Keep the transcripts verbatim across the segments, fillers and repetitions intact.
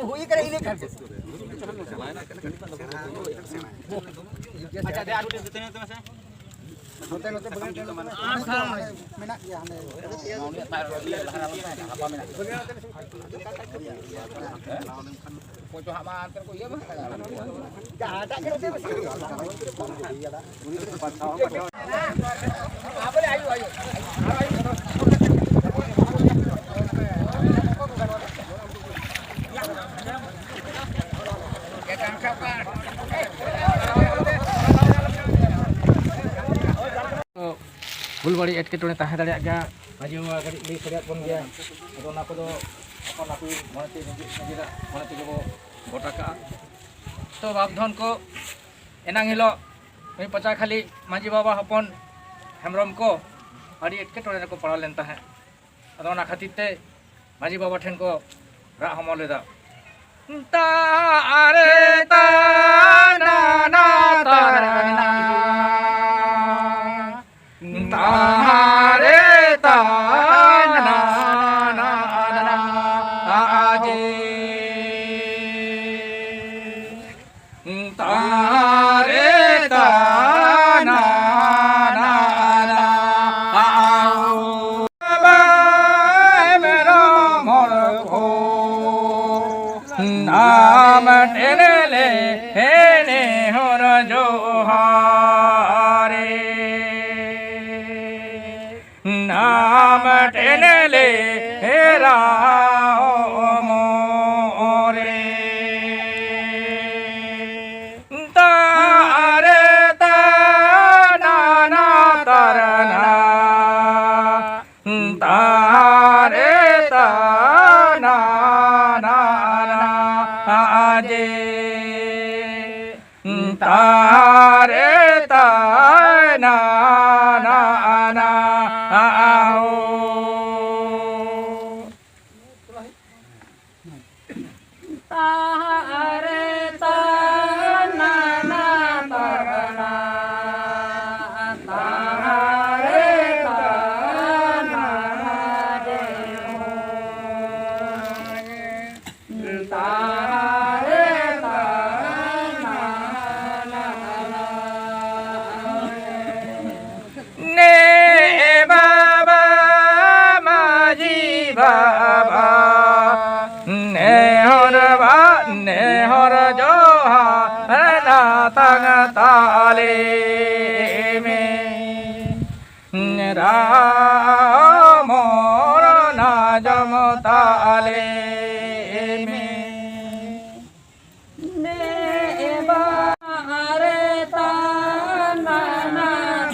ᱦᱩᱭ ᱠᱟᱱᱟ ᱤᱱᱟᱹ ᱠᱷᱟᱱ ᱜᱮ᱾ ᱟᱪᱪᱷᱟ, ᱫᱮ, ᱟᱨ ᱢᱤᱫᱴᱮᱱ ᱫᱮ, ᱛᱮᱱᱮ, ᱛᱮᱱᱮ ᱥᱮ᱾ ᱱᱚᱛᱮ, ᱱᱚᱛᱮ ᱵᱟᱹᱜᱤ ᱴᱷᱮᱱ ᱢᱮᱱᱟᱜ ᱜᱮᱭᱟ, ᱦᱟᱸᱰᱮ᱾ ᱚᱠᱚᱭ ᱪᱚ ᱦᱟᱸᱜ ᱢᱟ ᱦᱟᱱᱛᱮ ᱨᱮᱠᱚ ᱤᱭᱟᱹ ᱢᱟ᱾ ᱡᱟᱦᱟᱸᱴᱟᱜ ᱜᱮ ᱱᱚᱛᱮ ᱵᱟᱹᱜᱤ᱾ ᱵᱷᱩᱞ ᱵᱟᱹᱲᱤᱡ ᱮᱴᱠᱮᱴᱚᱬᱮ ᱛᱟᱦᱮᱸ ᱫᱟᱲᱮᱭᱟᱜ ᱜᱮᱭᱟ, ᱢᱟᱹᱡᱷᱤ ᱵᱟᱵᱟ ᱠᱟᱹᱴᱤᱡ ᱞᱟᱹᱭ ᱥᱟᱰᱮᱭᱟᱫ ᱵᱚᱱ ᱜᱮᱭᱟ᱾ ᱟᱫᱚ ᱚᱱᱟ ᱠᱚᱫᱚ ᱟᱯᱟᱱ ᱟᱹᱯᱤᱱ ᱢᱚᱱᱮᱛᱮ, ᱱᱤᱡᱮᱨᱟᱜ ᱢᱚᱱᱮ ᱛᱮᱜᱮ ᱵᱚ ᱜᱚᱴᱟ ᱠᱟᱜᱼᱟ᱾ ᱛᱚ ᱵᱟᱯ ᱫᱷᱚᱱ ᱠᱚ, ᱮᱱᱟᱝ ᱦᱤᱞᱳᱜ ᱱᱩᱭ ᱯᱚᱪᱟᱠᱷᱟᱞᱤ ᱢᱟᱹᱡᱷᱤ ᱵᱟᱵᱟ ᱦᱚᱯᱚᱱ ᱦᱮᱢᱵᱨᱚᱢ ᱠᱚ ᱟᱹᱰᱤ ᱮᱴᱠᱮᱴᱚᱬᱮ ᱨᱮᱠᱚ ᱯᱟᱲᱟᱣ ᱞᱮᱱ ᱛᱟᱦᱮᱸᱫ᱾ ᱟᱫᱚ ᱚᱱᱟ ᱠᱷᱟᱹᱛᱤᱨ ᱛᱮ ᱢᱟᱹᱡᱷᱤ ᱵᱟᱵᱟ ᱴᱷᱮᱱ ᱠᱚ ᱨᱟᱜ ᱦᱚᱢᱚᱨ ᱞᱮᱫᱟ᱾ ᱛᱟᱨᱮ ᱛᱟᱱᱟ ᱛᱟᱨᱟᱱᱟ, ᱛᱟᱨᱮ ᱛᱟᱱᱟ ᱟᱡᱮ᱾ ᱛᱟᱨᱮ ᱛᱟᱱᱟ ᱱᱟ ᱱᱟ ᱟᱦᱩ᱾ ᱵᱟᱵᱟ ᱢᱮᱨᱚᱢ ᱦᱚᱲ ᱠᱚ, ᱱᱟᱢ ᱴᱷᱮᱱ ᱞᱮ ᱱᱮᱦᱚᱨ ᱡᱚᱦᱟᱨᱮ᱾ ᱱᱟᱢ ᱴᱷᱮᱱ ᱞᱮ ᱨᱟᱦᱚᱢᱚᱨᱮ᱾ ᱛᱟᱨᱮ ᱛᱟᱱᱟ ᱛᱟᱨᱟᱱᱟ᱾ ᱛᱟᱨᱮ ᱛᱟᱱᱟ ᱟᱡᱮ᱾ ᱛᱟᱨᱮ ᱛᱟᱱᱟ ᱱᱟ ᱟᱦᱩ᱾ ᱛᱟᱨᱮ ᱛᱟᱱᱟ ᱱᱟ ᱛᱟᱨᱟᱱᱟ, ᱛᱟᱨᱮ ᱛᱟᱱᱟ ᱡᱮ ᱦᱩ᱾ ᱛᱟᱞᱮ ᱢᱮ, ᱨᱟᱢᱚᱲ ᱱᱟᱡᱚᱢ ᱛᱟᱞᱮ ᱢᱮ᱾ ᱱᱮ ᱵᱟᱦᱟᱨᱮ ᱛᱟᱱᱟ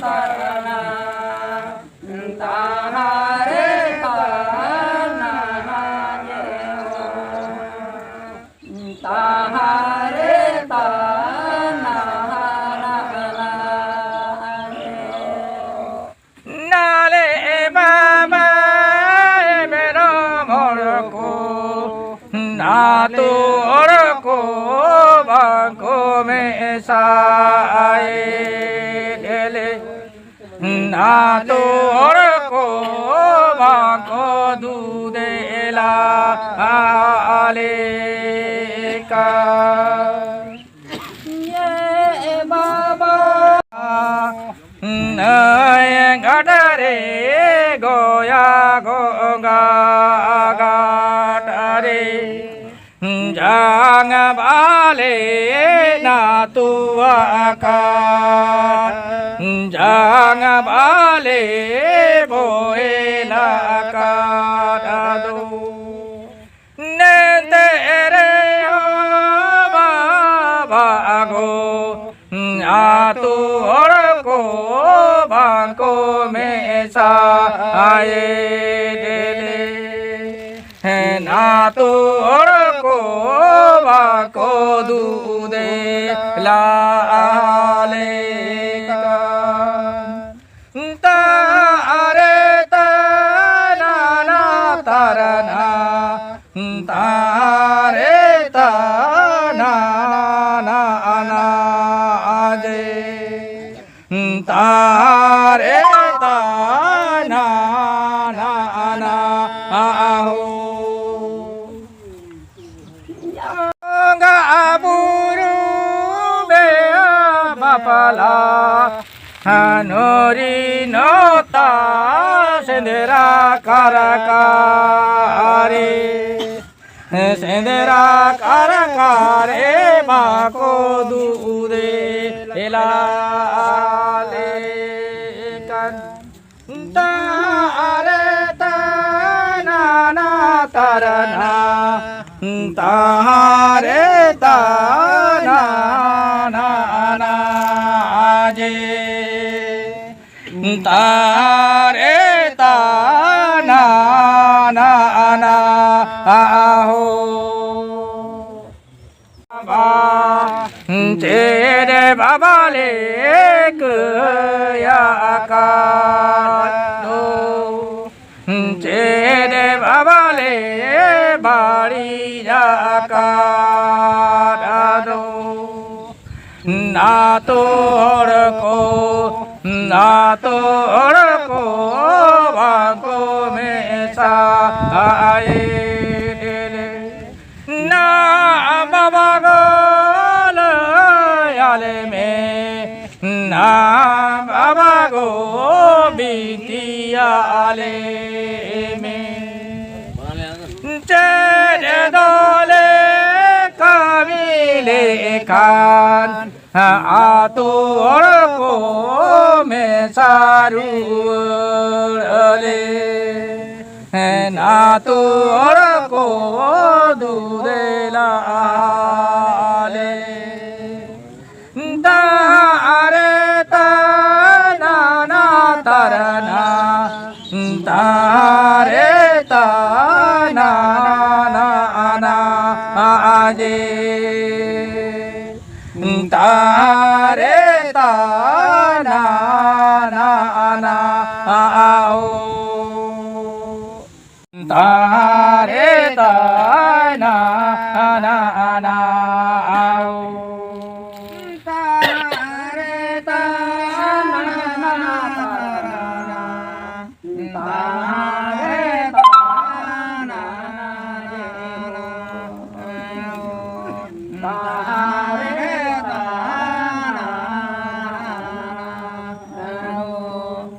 ᱛᱟᱨᱱᱟ, ᱛᱟᱦᱟᱨᱮ ᱛᱟᱱᱟ ᱛᱟᱦᱟᱨᱮ ᱛᱟᱱᱟ ᱱᱟᱞᱮ ᱵᱟᱵᱟ ᱢᱮᱨᱚᱢ ᱦᱚᱲ ᱠᱚ, ᱱᱟᱛᱩ ᱦᱚᱲ ᱠᱚ ᱵᱟᱝ ᱠᱚ ᱢᱮᱥᱟᱭ ᱰᱮᱞᱮ᱾ ᱱᱟᱛᱩ ᱦᱚᱲ ᱠᱚ ᱵᱟᱠᱚ ᱫᱩᱫᱮᱞᱟ ᱟᱞᱮᱠᱟ᱾ ᱭᱮ ᱵᱟᱵᱟ, ᱱᱟᱹᱭ ᱜᱟᱰᱟ ᱨᱮ ᱜᱚᱭᱟ ᱜᱚᱸᱜᱟ ᱜᱟᱰᱟ ᱨᱮ᱾ ᱡᱟᱝ ᱵᱟᱞᱮ ᱱᱟᱛᱩᱣᱟᱠᱟᱫ, ᱡᱟᱝ ᱵᱟᱞᱮ ᱵᱚᱦᱮᱞᱟᱠᱟᱫ ᱟᱫᱚ᱾ ᱱᱮᱛᱮ ᱨᱮᱦᱚᱸ ᱵᱟᱵᱟ ᱜᱚ, ᱟᱛᱳ ᱦᱚᱲ ᱠᱚ ᱵᱟᱝ ᱠᱚ ᱢᱮᱥᱟᱭᱮᱫ ᱞᱮ᱾ ᱦᱮᱸ, ᱟᱛᱳ ᱦᱚᱲ ᱠᱚ ᱵᱟᱠᱚ ᱫᱩᱫᱮᱞᱟ ᱟᱞᱮ ᱠᱟᱱ᱾ ᱛᱟᱨᱮ ᱛᱟᱱᱟ ᱛᱟᱨᱟᱱᱟ, ᱛᱟᱨᱮ ᱛᱟᱱᱟ ᱱᱟ ᱱᱟ ᱡᱮ᱾ ᱛᱟᱨᱮ ᱛᱟᱱᱟ ᱱᱟ ᱟᱦᱳ᱾ ᱡᱟᱸᱜᱟ ᱵᱩᱨᱩ ᱵᱮᱭᱟ ᱵᱟᱯᱞᱟ, ᱦᱟᱱᱚᱨᱤ ᱱᱚᱛᱟ ᱥᱮᱸᱫᱽᱨᱟ ᱠᱟᱨᱠᱟᱨᱮ᱾ ᱥᱮᱸᱫᱽᱨᱟ ᱠᱟᱨᱠᱟᱨᱮ ᱵᱟᱠᱚ ᱫᱩᱫᱮ ᱮᱞᱟ ᱞᱮᱠᱟᱱ ᱛᱟᱨᱮ ᱛᱟᱱᱟ ᱛᱟᱨᱟᱱᱟ ᱛᱟᱨᱮ ᱛᱟᱱᱟ ᱱᱟ ᱡᱮ ᱛᱟᱨᱮ ᱛᱟᱱᱟ ᱱᱟ ᱦᱳ᱾ ᱵᱟ ᱪᱮᱫ ᱵᱟᱵᱟ ᱞᱮ ᱠᱟᱹᱭᱟ ᱟᱠᱟᱫ ᱫᱚ, ᱪᱮᱫ ᱵᱟᱵᱟ ᱞᱮ ᱵᱟᱹᱲᱤᱡ ᱟᱠᱟᱫ ᱫᱚ᱾ ᱟᱛᱳ ᱦᱚᱲ ᱠᱚ, ᱟᱛᱳ ᱦᱚᱲ ᱠᱚ ᱵᱟᱝ ᱠᱚ ᱢᱮᱥᱟ ᱟᱭ ᱰᱮᱞᱮ᱾ ᱱᱟ ᱵᱟᱵᱟ ᱜᱚ ᱞᱟᱹᱭ ᱟᱞᱮ ᱢᱮ, ᱱᱟ ᱵᱟᱵᱟ ᱜᱚ ᱵᱤᱱᱛᱤ ᱟᱞᱮ ᱢᱮ᱾ ᱪᱮᱫ ᱫᱚᱞᱮ ᱠᱟᱹᱢᱤ ᱞᱮᱠᱷᱟᱱ ᱟᱛᱳ ᱦᱚᱲ ᱠᱚ ᱢᱮᱥᱟ ᱨᱩᱣᱟᱹᱲ ᱟᱞᱮ, ᱟᱛᱳ ᱦᱚᱲ ᱠᱚ ᱫᱩᱞᱟᱹᱲ ᱟᱞᱮ᱾ ᱫᱟᱨᱮ ᱛᱟᱱᱟ ᱛᱟᱨᱟᱱᱟ ᱛᱟᱨᱮ ᱛᱟᱱᱟ ᱟᱡᱮ᱾ ᱛᱟᱨᱮ ᱛᱟᱱᱟ ᱟᱳ᱾ ᱛᱟᱨᱮ ᱛᱟᱱᱟ ᱟᱱᱟ ᱟᱱᱟ ᱟᱳ᱾ ᱛᱟᱨᱮ ᱛᱟᱱᱟ ᱟᱱᱟ ᱟᱱᱟ ᱟᱱᱟ᱾ ᱛᱟᱨᱮ ᱛᱟᱱᱟ ᱟᱱᱟ ᱟᱱᱟ ᱟᱳ᱾ ᱛᱟᱨᱮ ᱛᱟᱱᱟ ᱟᱱᱟ ᱟᱱᱟ ᱟᱳ᱾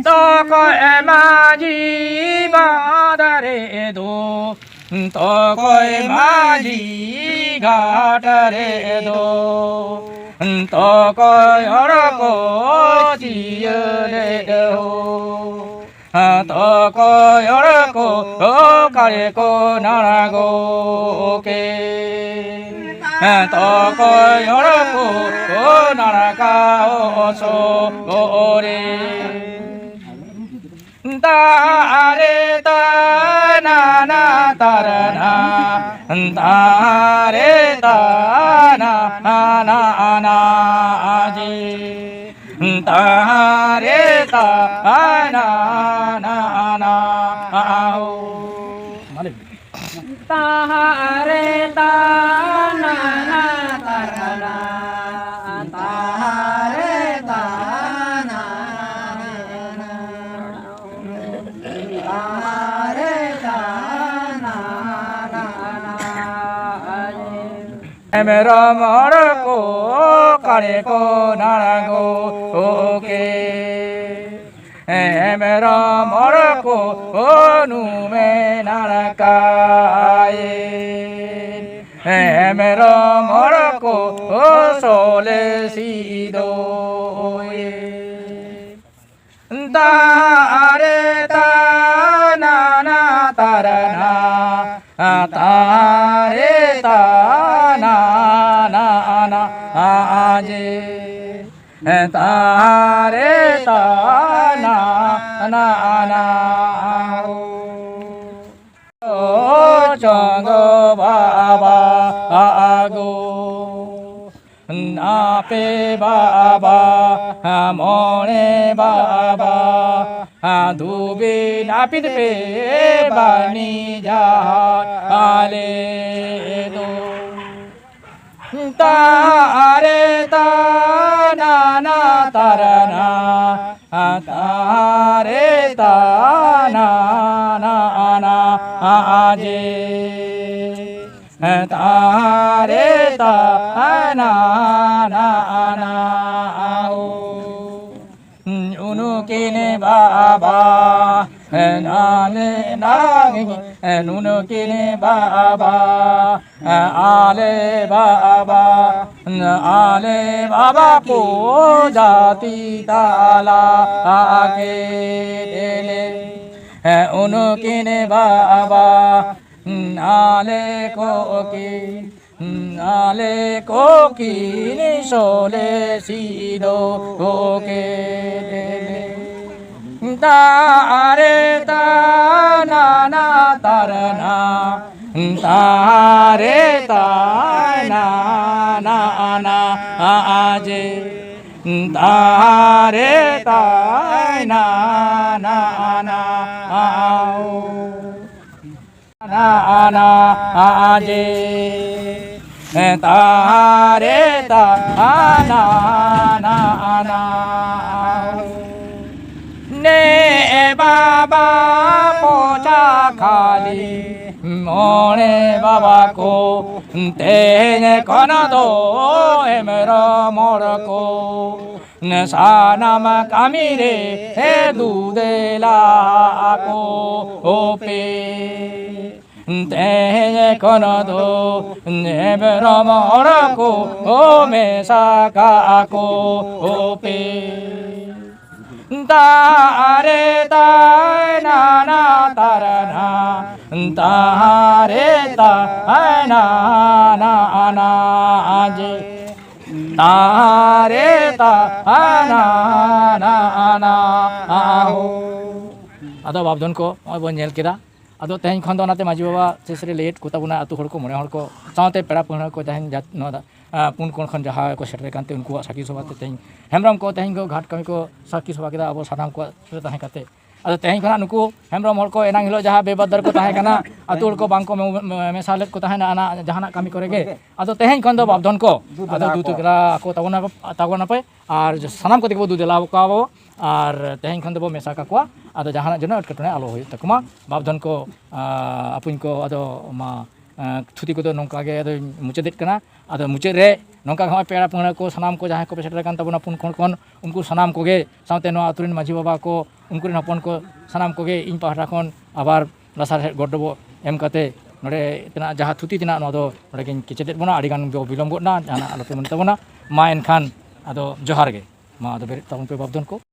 ᱛᱚᱠᱚᱭ ᱢᱟᱹᱡᱷᱤ ᱵᱟᱸᱫᱽ ᱨᱮᱫᱚ, ᱛᱚᱠᱚᱭ ᱢᱟᱹᱡᱷᱤ ᱜᱷᱟᱴ ᱨᱮᱫᱚ, ᱛᱚᱠᱚᱭ ᱦᱚᱲ ᱠᱚ ᱪᱤᱭᱟᱹ ᱞᱮᱫ ᱦᱳ᱾ ᱛᱚᱠᱚᱭ ᱦᱚᱲ ᱠᱚ ᱚᱠᱟ ᱨᱮᱠᱚ ᱱᱟᱲᱟ ᱜᱚ ᱠᱮ᱾ ᱛᱚᱠᱚᱭ ᱦᱚᱲ ᱠᱚ ᱱᱟᱲᱟ ᱠᱟ ᱚᱥᱚ ᱨᱮ᱾ ᱛᱟᱨᱮ ᱛᱟᱱᱟ ᱱᱟ ᱛᱟᱨᱟᱱᱟ, ᱛᱟᱨᱮ ᱛᱟᱱᱟ ᱱᱟ ᱱᱟ ᱡᱮ, ᱛᱟᱨᱮ ᱛᱟᱱᱟ ᱱᱟ ᱱᱟ ᱦᱳ᱾ ᱛᱟᱦᱟᱨᱮ ᱛᱟᱱᱟ ᱱᱟ ᱛᱟᱨᱟᱱᱟ, ᱛᱟᱦᱟᱨᱮ ᱛᱟᱱᱟ ᱱᱟ, ᱛᱟᱦᱟᱨᱮ ᱛᱟᱱᱟ ᱱᱟ ᱱᱟ᱾ ᱢᱮᱨᱚᱢ ᱦᱚᱲ ᱠᱚ ᱚᱠᱟ ᱨᱮᱠᱚ ᱱᱟᱲᱟ ᱜᱚ ᱠᱮ᱾ ᱢᱮᱨᱚᱢ ᱦᱚᱲ ᱠᱚ ᱱᱩᱢᱮ ᱱᱟᱲᱟ ᱠᱟᱭᱮ᱾ ᱢᱮᱨᱚᱢ ᱦᱚᱲ ᱠᱚ ᱥᱚᱞᱮ ᱥᱤᱫᱚᱭᱮ᱾ ᱛᱟᱨᱮ ᱛᱟᱱᱟ ᱱᱟ ᱛᱟᱨᱟᱱᱟ, ᱛᱟᱨᱮ ᱛᱟᱱᱟ ᱱᱟ ᱱᱟ ᱡᱮ, ᱛᱟᱨᱮ ᱛᱟᱱᱟ ᱱᱟ ᱱᱟ ᱦᱳ᱾ ᱪᱚᱸᱜᱚ ᱵᱟᱵᱟ ᱟᱜᱚ, ᱟᱯᱮ ᱵᱟᱵᱟ ᱢᱚᱬᱮ ᱵᱟᱵᱟ, ᱫᱩᱵᱤ ᱱᱟᱹᱯᱤᱛ ᱯᱮ ᱵᱟᱹᱱᱤᱡᱟ ᱟᱞᱮ ᱫᱚ᱾ ᱛᱟᱨᱮ ᱛᱟᱱᱟ ᱱᱟ ᱛᱟᱨᱟᱱᱟ, ᱛᱟᱨᱮ ᱛᱟᱱᱟ ᱱᱟ ᱱᱟ ᱡᱮ, ᱛᱟᱨᱮ ᱛᱟᱱᱟ ᱱᱟ ᱱᱟ ᱳ᱾ ᱩᱱᱩᱠᱤᱱ ᱵᱟᱵᱟ ᱟᱞᱮ ᱱᱟᱝ ᱱᱩᱱᱩᱠᱤᱱ ᱵᱟᱵᱟ, ᱟᱞᱮ ᱵᱟᱵᱟ, ᱟᱞᱮ ᱵᱟᱵᱟ ᱠᱚ ᱡᱟᱹᱛᱤ ᱛᱟᱞᱟ ᱟᱠᱮ ᱩᱱᱩᱠᱤᱱ ᱵᱟᱵᱟ, ᱟᱞᱮ ᱠᱚ ᱠᱤᱱ ᱟᱞᱮ ᱠᱚ ᱠᱤᱱ ᱥᱚᱞᱮ ᱥᱤᱫᱚ ᱠᱮᱫ᱾ ᱫᱟᱨᱮ ᱛᱟᱱᱟᱱᱟ ᱛᱟᱨᱱᱟ, ᱫᱟᱨᱮ ᱛᱟᱱᱟᱱᱟ ᱟᱡᱮ, ᱫᱟᱨᱮ ᱛᱟᱱᱟᱱᱟ ᱟᱡᱮ᱾ ᱟᱱᱟ ᱟᱱᱟ ᱟᱡᱮ ᱛᱟᱨᱮ ᱛᱟᱱᱟ ᱟᱱᱟ ᱟᱱᱟ ᱱᱮ ᱵᱟᱵᱟ ᱯᱚᱪᱟ ᱠᱷᱟᱞᱤ ᱢᱚᱬᱮ ᱵᱟᱵᱟ ᱠᱚ ᱛᱮᱦᱮᱧ ᱠᱷᱚᱱ ᱫᱚ ᱮᱢᱮᱨᱚᱢ ᱦᱚᱲ ᱠᱚ ᱥᱟᱱᱟᱢ ᱠᱟᱹᱢᱤ ᱨᱮ ᱫᱩᱫᱮᱞᱟ ᱟᱠᱚ ᱯᱮ᱾ ᱛᱮᱦᱮᱧ ᱠᱷᱚᱱ ᱫᱚ ᱦᱮᱢᱵᱨᱚᱢ ᱦᱚᱲ ᱠᱚ ᱢᱮᱥᱟ ᱠᱟᱜ ᱠᱚ ᱯᱮ᱾ ᱫᱟᱨᱮ ᱛᱟᱭ ᱱᱟᱱᱟ ᱛᱟᱨᱱᱟ, ᱫᱟᱨᱮ ᱛᱟᱭ ᱱᱟᱱᱟ ᱟᱱᱟ ᱟᱡᱮ᱾ ᱛᱟᱨᱮ ᱛᱟ ᱟᱱᱟ ᱟᱱᱟ ᱟᱱᱟ ᱟᱦᱳ᱾ ᱟᱫᱚ ᱵᱟᱯᱫᱷᱚᱱ ᱠᱚ ᱱᱚᱜᱼᱚᱭ ᱵᱚᱱ ᱧᱮᱞ ᱠᱮᱫᱟ᱾ ᱟᱫᱚ ᱛᱮᱦᱮᱧ ᱠᱷᱚᱱ ᱫᱚ ᱚᱱᱟᱛᱮ ᱢᱟᱹᱡᱷᱤ ᱵᱟᱵᱟ ᱥᱮᱥ ᱨᱮ ᱞᱟᱹᱭᱮᱫ ᱠᱚ ᱛᱟᱵᱚᱱᱟ, ᱟᱹᱛᱩ ᱦᱚᱲ ᱠᱚ, ᱢᱚᱬᱮ ᱦᱚᱲ ᱠᱚ, ᱥᱟᱶᱛᱮ ᱯᱮᱲᱟ ᱯᱟᱹᱲᱦᱟᱹ ᱠᱚ, ᱡᱟᱦᱟᱸᱭ ᱡᱟᱛ-, ᱱᱚᱣᱟ ᱫᱟ-, ᱟ, ᱯᱩᱱ ᱠᱚᱬ ᱠᱷᱚᱱ ᱡᱟᱦᱟᱸᱭ ᱠᱚ ᱥᱮᱴᱮᱨ ᱟᱠᱟᱱ ᱛᱮ, ᱩᱱᱠᱩᱣᱟᱜ ᱥᱟᱹᱠᱷᱤ ᱥᱚᱵᱷᱟ ᱛᱮ ᱛᱮᱦᱮᱧ ᱦᱮᱢᱵᱨᱚᱢ ᱠᱚ ᱛᱮᱦᱮᱧ ᱠᱚ ᱜᱷᱟᱴ ᱠᱟᱹᱢᱤ ᱠᱚ ᱥᱟᱹᱠᱷᱤ ᱥᱚᱵᱷᱟ ᱠᱮᱫᱟ, ᱟᱵᱚ ᱥᱟᱱᱟᱢ ᱠᱚᱣᱟᱜ ᱨᱮ ᱛᱟᱦᱮᱸ ᱠᱟᱛᱮ᱾ ᱟᱫᱚ ᱛᱮᱦᱮᱧ ᱠᱷᱚᱱᱟᱜ ᱱᱩᱠᱩ ᱦᱮᱢᱵᱨᱚᱢ ᱦᱚᱲ ᱠᱚ ᱮᱱᱟᱝ ᱦᱤᱞᱳᱜ ᱡᱟᱦᱟᱸ ᱵᱮᱵᱟᱫᱟᱨ ᱠᱚ ᱛᱟᱦᱮᱸ ᱠᱟᱱᱟ, ᱟᱹᱛᱩ ᱦᱚᱲ ᱠᱚ ᱵᱟᱝ ᱠᱚ ᱢᱮ-, ᱢᱮ-, ᱢᱮᱥᱟ ᱞᱮᱫ ᱠᱚ ᱛᱟᱦᱮᱱᱟ ᱚᱱᱟ ᱡᱟᱦᱟᱱᱟᱜ ᱠᱟᱹᱢᱤ ᱠᱚᱨᱮ ᱜᱮ, ᱟᱫᱚ ᱛᱮᱦᱮᱧ ᱠᱷᱚᱱ ᱫᱚ ᱵᱟᱯᱫᱷᱚᱱ ᱠᱚ ᱟᱫᱚ ᱫᱩ ᱛᱚᱠᱨᱟ ᱟᱠᱚ ᱛᱟᱵᱚᱱᱟ, ᱛᱟᱵᱚᱱᱟᱯᱮ᱾ ᱟᱨ ᱥᱟᱱᱟᱢ ᱠᱚᱛᱮ ᱜᱮᱵᱚ ᱫᱩ ᱫᱮᱞᱟ ᱠᱚᱣᱟ ᱵᱚ᱾ ᱟᱨ ᱛᱮᱦᱮᱧ ᱠᱷᱚᱱ ᱫᱚᱵᱚ ᱢᱮᱥᱟ ᱠᱟᱠᱚᱣᱟ᱾ ᱟᱫᱚ ᱡᱟᱦᱟᱱᱟᱜ ᱡᱮᱱᱚ ᱮᱴᱠᱮᱴᱚᱬᱮ ᱟᱞᱚ ᱦᱩᱭᱩᱜ ᱛᱟᱠᱚ ᱢᱟ᱾ ᱵᱟᱯᱫᱷᱚᱱ ᱠᱚ, ᱟ, ᱟᱹᱯᱩᱧ ᱠᱚ, ᱟᱫᱚ ᱢᱟ, ᱟ, ᱛᱷᱩᱛᱤ ᱠᱚᱫᱚ ᱱᱚᱝᱠᱟ ᱜᱮ ᱟᱫᱚᱧ ᱢᱩᱪᱟᱹᱫᱮᱫ ᱠᱟᱱᱟ᱾ ᱟᱫᱚ ᱢᱩᱪᱟᱹᱫ ᱨᱮ ᱱᱚᱝᱠᱟ ᱜᱮ ᱦᱚᱸᱜᱼᱚᱭ ᱯᱮᱲᱟ ᱯᱟᱹᱦᱲᱟᱹ ᱠᱚ ᱥᱟᱱᱟᱢ ᱠᱚ ᱡᱟᱦᱟᱸᱭ ᱠᱚ ᱯᱮ ᱥᱮᱴᱮᱨ ᱟᱠᱟᱱ ᱛᱟᱵᱚᱱᱟ ᱯᱩᱱ ᱠᱷᱚᱸᱰ ᱠᱷᱚᱱ, ᱩᱱᱠᱩ ᱥᱟᱱᱟᱢ ᱠᱚᱜᱮ ᱥᱟᱶᱛᱮ ᱱᱚᱣᱟ ᱟᱹᱛᱩ ᱨᱮᱱ ᱢᱟᱹᱡᱷᱤ ᱵᱟᱵᱟ ᱠᱚ, ᱩᱱᱠᱩ ᱨᱮᱱ ᱦᱚᱯᱚᱱ ᱠᱚ, ᱥᱟᱱᱟᱢ ᱠᱚᱜᱮ ᱤᱧ ᱯᱟᱦᱴᱟ ᱠᱷᱚᱱ ᱟᱵᱟᱨ ᱞᱟᱥᱟᱲᱦᱮᱫ ᱜᱚᱰ ᱰᱚᱵᱚᱜ ᱮᱢ ᱠᱟᱛᱮ ᱱᱚᱰᱮ ᱛᱮᱱᱟᱜ ᱡᱟᱦᱟᱸ ᱛᱷᱩᱛᱤ ᱛᱮᱱᱟᱜ ᱱᱚᱣᱟ ᱫᱚ ᱱᱚᱰᱮ ᱜᱤᱧ ᱠᱮᱪᱮᱫᱮᱫ ᱵᱚᱱᱟ᱾ ᱟᱹᱰᱤ ᱜᱟᱱ ᱜᱮ ᱵᱤᱞᱚᱢ ᱜᱚᱫ ᱮᱱᱟ, ᱡᱟᱦᱟᱱᱟᱜ ᱟᱞᱚᱯᱮ ᱢᱮᱱ ᱛᱟᱵᱚᱱᱟ᱾ ᱢᱟ ᱮᱱᱠᱷᱟᱱ ᱟᱫᱚ ᱡᱚᱦᱟᱨ ᱜᱮ᱾ ᱢᱟ ᱟᱫᱚ ᱵᱮᱨᱮᱫ ᱛᱟᱵᱚᱱ ᱯᱮ ᱵᱟᱯᱫᱷᱚᱱ ᱠᱚ᱾